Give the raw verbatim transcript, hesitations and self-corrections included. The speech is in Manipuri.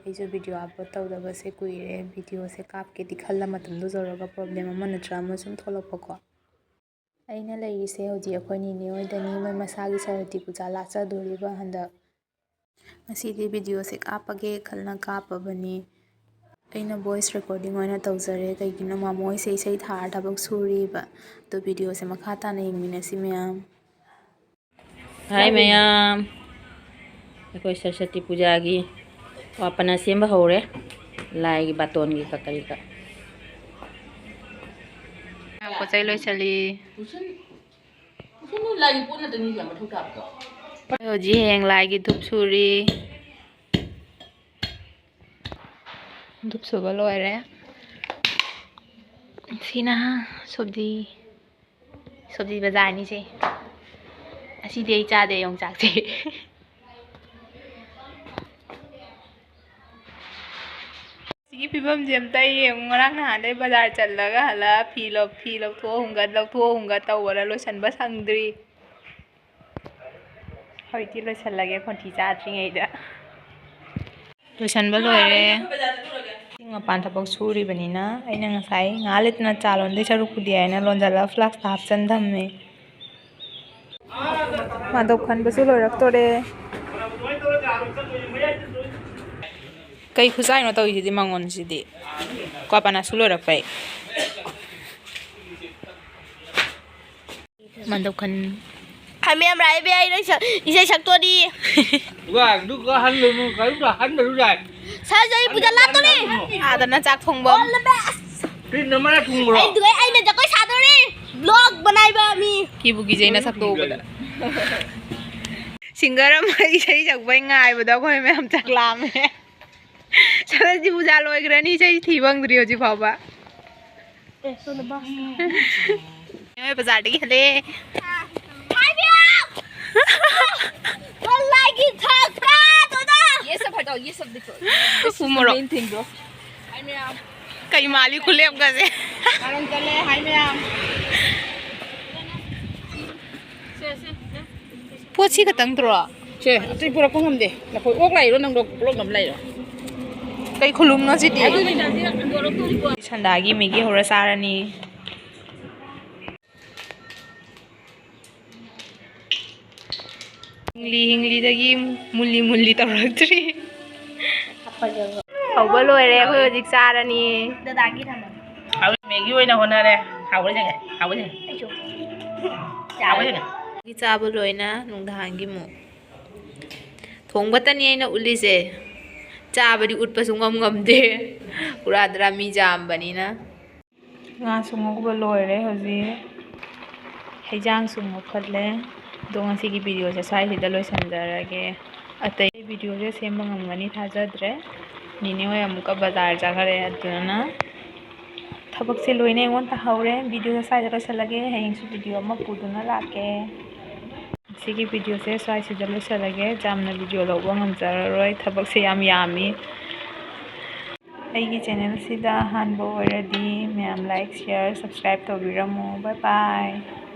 ꯑꯩꯁꯨ ꯚꯤꯗꯤꯑꯣ ꯑꯞꯂꯣꯗ ꯇꯧꯗꯕꯁꯦ ꯀꯨꯏꯔꯦ꯫ ꯚꯤꯗꯤꯑꯣꯁꯦ ꯀꯥꯞꯀꯦꯗꯤ ꯈꯜꯂ ꯃꯇꯝꯗꯣ ꯌꯧꯔꯒ ꯄ꯭ꯔꯣꯕ꯭ꯂꯦꯝ ꯑꯃ ꯅꯠꯇ꯭ꯔ ꯑꯃ ꯁꯨꯝ ꯊꯣꯛꯂꯛꯄꯀꯣ꯫ ꯑꯩꯅ ꯂꯩꯔꯤꯁꯦ ꯍꯧꯖꯤꯛ ꯑꯩꯈꯣꯏ ꯅꯤꯅꯦ ꯍꯣꯏꯗꯅꯤ꯫ ꯃꯣꯏ ꯃꯁꯥꯒꯤ ꯁꯔꯁ꯭ꯋꯇꯤ ꯄꯨꯖꯥ ꯂꯥꯠꯆꯗꯣꯔꯤꯕ ꯍꯟꯗꯛ꯫ ꯉꯁꯤꯗꯤ ꯚꯤꯗꯤꯑꯣꯁꯦ ꯀꯥꯞꯄꯒꯦ ꯈꯜꯂ ꯀꯥꯞꯄꯕꯅꯤ꯫ ꯑꯩꯅ ꯚꯣꯏꯁ ꯔꯦꯀꯣꯔꯗꯤꯡ ꯑꯣꯏꯅ ꯇꯧꯖꯔꯦ꯫ ꯀꯩꯒꯤꯅꯣ ꯃꯥꯃꯣ ꯍꯣꯏꯁꯦ ꯏꯁꯩ ꯊꯥꯔ ꯊꯕꯛ ꯁꯨꯔꯤꯕ꯫ ꯑꯗꯣ ꯚꯤꯗꯤꯑꯣꯁꯦ ꯃꯈꯥ ꯇꯥꯅ ꯌꯦꯡꯃꯤꯟꯅꯁꯤ ꯃꯌꯥꯝ꯫ ꯍꯥꯏ ꯃꯌꯥꯝ, ꯑꯩꯈꯣꯏ ꯁꯔꯁ꯭ꯋꯇꯤ ꯄꯨꯖꯥꯒꯤ ꯋꯥꯄꯅ ꯁꯦꯝꯕ ꯍꯧꯔꯦ꯫ ꯂꯥꯏꯒꯤ ꯕꯥꯇꯣꯟꯒꯤ ꯀ-, ꯀꯔꯤ ꯀ-, ꯄꯣꯠ ꯆꯩ ꯂꯣꯏꯁꯜꯂꯤ꯫ ꯂꯥꯏꯒꯤ ꯄꯣꯠ ꯅꯠꯇꯅꯤ ꯃꯊꯧ ꯇꯥꯕꯗꯣ꯫ ꯑꯩꯈꯣꯏ ꯍꯧꯖꯤꯛ ꯍꯌꯦꯡ ꯂꯥꯏꯒꯤ ꯙꯨꯞ ꯁꯨꯔꯤ꯫ ꯙꯨꯞ ꯁꯨꯕ ꯂꯣꯏꯔꯦ꯫ ꯁꯤꯅ ꯁꯣꯕꯗꯤ꯫ ꯁꯣꯕꯗꯤ ꯕꯖꯥꯔꯅꯤꯁꯦ꯫ ꯑꯁꯤꯗꯤ ꯑꯩ ꯆꯥꯗꯦ ꯌꯣꯡꯆꯥꯛꯁꯦ꯫ ꯁꯤꯒꯤ ꯐꯤꯕꯝꯁꯦ ꯑꯝꯇ ꯌꯦꯡꯉꯨ꯫ ꯉꯔꯥꯡ ꯅꯍꯥꯟꯗꯩ ꯕꯖꯥꯔ ꯆꯠꯂꯒ ꯍꯜꯂꯛꯑ ꯐꯤ ꯂꯧ-, ꯐꯤ ꯂꯧꯊꯣꯛꯑ ꯍꯨꯝꯒꯠ, ꯂꯧꯊꯣꯛꯑ ꯍꯨꯝꯒꯠ ꯇꯧꯕꯗ ꯂꯣꯏꯁꯟꯕ ꯁꯪꯗ꯭ꯔꯤ꯫ ꯍꯧꯖꯤꯛꯇꯤ ꯂꯣꯏꯁꯜꯂꯒꯦ ꯈꯣꯟꯊꯤ ꯆꯥꯗ꯭ꯔꯤꯉꯩꯗ꯫ ꯂꯣꯏꯁꯟꯕ ꯂꯣꯏꯔꯦ꯫ ꯃꯄꯥꯟ ꯊꯕꯛ ꯁꯨꯔꯤꯕꯅꯤꯅ ꯑꯩꯅ ꯉꯁꯥꯏ ꯉꯥꯏꯍꯥꯛ ꯂꯩꯇꯅ ꯆꯥ ꯂꯣꯟꯗꯣꯏ ꯁꯔꯨꯛꯄꯨꯗꯤ ꯍꯥꯏꯅ ꯂꯣꯟꯖꯜꯂꯒ ꯐ꯭ꯂꯥꯛꯁꯇ ꯍꯥꯞꯆꯟ ꯊꯝꯃꯦ꯫ ꯃꯥꯗꯧ ꯈꯟꯕꯁꯨ ꯂꯣꯏꯔꯛꯇꯣꯔꯦ꯫ ꯀꯩ ꯈꯨꯆꯥꯏꯅꯣ ꯇꯧꯔꯤꯁꯤꯗꯤ ꯃꯉꯣꯟꯁꯤꯗꯤ? ꯀ꯭ꯋꯥ ꯄꯅꯥꯁꯨ ꯂꯣꯏꯔꯛꯄꯩ꯫ ꯃꯥꯗꯧ ꯈꯟ-, ꯍꯥꯏ ꯃꯌꯥꯝ ꯂꯥꯛꯑꯦ, ꯏꯕꯦ, ꯑꯩ ꯅꯣꯏ ꯁ-, ꯏꯁꯩ ꯁꯛꯇꯣꯔꯤ꯫ ꯋꯥ, ꯑꯗꯨꯒ ꯍꯟꯒꯅꯨ, ꯀꯔꯤꯝꯇ ꯍꯟꯗꯔꯨ ꯌꯥꯏ꯫ ꯁꯥꯔ, ꯑꯩ ꯄꯨꯖꯥ ꯂꯥꯛꯇꯣꯔꯦ꯫ ꯑꯥꯗꯅ ꯆꯥꯛ ꯊꯣꯡꯕ꯫ All the best꯫ ꯀꯔꯤ ꯅꯃꯥꯅ ꯊꯣꯡꯕ꯭ꯔꯣ? ꯑꯩ ꯑꯗꯨꯒ ꯑꯩꯅ ꯖꯒꯣꯏ ꯁꯥꯗꯣꯔꯤ꯫ Vlog ꯕꯅꯥꯏꯕ ꯃꯤ꯫ ꯀꯤꯕꯨ ꯀꯤꯖꯩ ꯅꯁꯛꯇꯣ ꯎꯕꯗ꯫ ꯁꯤꯡꯒꯔ ꯑꯃ ꯏꯁꯩ ꯁꯛꯄꯩ ꯉꯥꯏꯕꯗ ꯑꯩꯈꯣꯏ ꯃꯌꯥꯝ ꯆꯥꯛ ꯂꯥꯝꯃꯦ꯫ ꯁꯔꯁ꯭ꯋꯇꯤ ꯄꯨꯖꯥ ꯂꯣꯏꯈ꯭ꯔꯅꯤ, ꯏꯁꯩ ꯊꯤ ꯐꯪꯗ꯭ꯔꯤ ꯍꯧꯖꯤꯛ ꯐꯥꯎꯕ꯫ ꯅꯣꯏ ꯕꯖꯥꯔꯗꯒꯤ ꯍꯜꯂꯦ꯫ ꯍꯥꯏꯕꯤꯌꯨ! ꯋꯥꯂꯥꯏꯒꯤ ꯊꯛꯇ ꯇꯣꯗ! ये सब हटाओ, ये सब देखो। ꯎ ꯃꯣꯔꯣꯛ꯫ Main thing, bro. ꯀꯩ ꯃꯥꯜꯂꯤ ꯈꯨꯂꯦꯞꯀꯁꯦ꯫ ꯀꯥꯔꯟ ꯆꯠꯂꯦ, ꯍꯥꯏ ꯃꯌꯥꯝ꯫ ꯄꯣꯠꯁꯤ ꯈꯛꯇꯪꯗ꯭ꯔꯣ? ꯁꯦ, ꯑꯇꯩ ꯄꯨꯔꯛꯄ ꯉꯝꯗꯦ꯫ ꯅꯈꯣꯏ ꯑꯣꯛ ꯂꯩꯔꯣ, ꯅꯪꯗꯣ ꯄꯨꯂꯞ ꯉꯝ ꯂꯩꯔꯣ? ꯀꯩ ꯈꯨꯂꯨꯝꯅꯣ ꯁꯤꯗꯤ? ꯁꯟꯗꯥꯒꯤ ꯃꯦꯒꯤ ꯍꯧꯔ ꯆꯥꯔꯅꯤ꯫ ꯍꯤꯡꯂꯤ ꯍꯤꯡꯂꯤꯗꯒꯤ ꯃꯨꯜꯂꯤ ꯃꯨꯜꯂꯤ ꯇꯧꯔꯛꯇ꯭ꯔꯤ꯫ ꯍꯧꯕ ꯂꯣꯏꯔꯦ, ꯑꯩꯈꯣꯏ ꯍꯧꯖꯤꯛ ꯆꯥꯔꯅꯤ꯫ ꯗꯗꯥꯒꯤ ꯊꯝꯃꯣ꯫ ꯍꯥꯎꯔꯦ, ꯃꯦꯒꯤ ꯑꯣꯏꯅ ꯍꯣꯠꯅꯔꯦ꯫ ꯍꯥꯎꯔꯦ ꯌꯦꯡꯉꯦ, ꯍꯥꯎꯔꯦ ꯌꯦꯡꯉꯦ꯫ ꯑꯩꯁꯨ꯫ ꯍꯥꯎꯔꯦ ꯌꯦꯡꯉꯦ꯫ ꯃꯦꯒꯤ ꯆꯥꯕ ꯂꯣꯏꯅ ꯅꯨꯡꯗꯥꯡꯒꯤ ꯑꯃꯨꯛ꯫ ꯊꯣꯡꯕꯇꯅꯤ ꯑꯩꯅ ꯎꯠꯂꯤꯁꯦ꯫ ꯆꯥꯕꯗꯤ ꯎꯠꯄꯁꯨ ꯉꯝ ꯉꯝꯗꯦ꯫ ꯄꯨꯔꯥ ꯗ꯭ꯔꯥꯃꯤ ꯖꯥꯝꯕꯅꯤꯅ꯫ ꯉꯥꯁꯨ ꯉꯧꯕ ꯂꯣꯏꯔꯦ ꯍꯧꯖꯤꯛ꯫ ꯍꯩꯖꯥꯡꯁꯨ ꯉꯧꯈꯠꯂꯦ꯫ ꯑꯗꯣ ꯉꯁꯤꯒꯤ ꯚꯤꯗꯤꯑꯣꯁꯦ ꯁ꯭ꯋꯥꯏꯁꯤꯗ ꯂꯣꯏꯁꯤꯟꯖꯔꯒꯦ꯫ ꯑꯇꯩ ꯚꯤꯗꯤꯑꯣꯁꯦ ꯁꯦꯝꯕ ꯉꯝꯒꯅꯤ ꯊꯥꯖꯗ꯭ꯔꯦ꯫ ꯅꯦꯅꯦ ꯍꯣꯏ ꯑꯃꯨꯛꯀ ꯕꯖꯥꯔ ꯆꯠꯈ꯭ꯔꯦ, ꯑꯗꯨꯅ ꯊꯕꯛꯁꯦ ꯂꯣꯏꯅ ꯑꯩꯉꯣꯟꯗ ꯍꯧꯔꯦ꯫ ꯚꯤꯗꯤꯑꯣꯁꯦ ꯁ꯭ꯋꯥꯏꯗ ꯂꯣꯏꯁꯤꯜꯂꯒꯦ꯫ ꯍꯌꯦꯡꯁꯨ ꯚꯤꯗꯤꯑꯣ ꯑꯃ ꯄꯨꯗꯨꯅ ꯂꯥꯛꯀꯦ꯫ ꯉꯁꯤꯒꯤ ꯚꯤꯗꯤꯑꯣꯁꯦ ꯁ꯭ꯋꯥꯏꯁꯤꯗ ꯂꯣꯏꯁꯤꯜꯂꯒꯦ꯫ ꯌꯥꯝꯅ ꯚꯤꯗꯤꯑꯣ ꯂꯧꯕ ꯉꯝꯖꯔꯔꯣꯏ, ꯊꯕꯛꯁꯦ ꯌꯥꯝ ꯌꯥꯝꯃꯤ꯫ ꯑꯩꯒꯤ ꯆꯦꯅꯦꯜꯁꯤꯗ ꯑꯍꯥꯟꯕ ꯑꯣꯏꯔꯗꯤ ꯃꯌꯥꯝ like, share, subscribe ꯇꯧꯕꯤꯔꯝꯃꯣ꯫ Bye bye꯫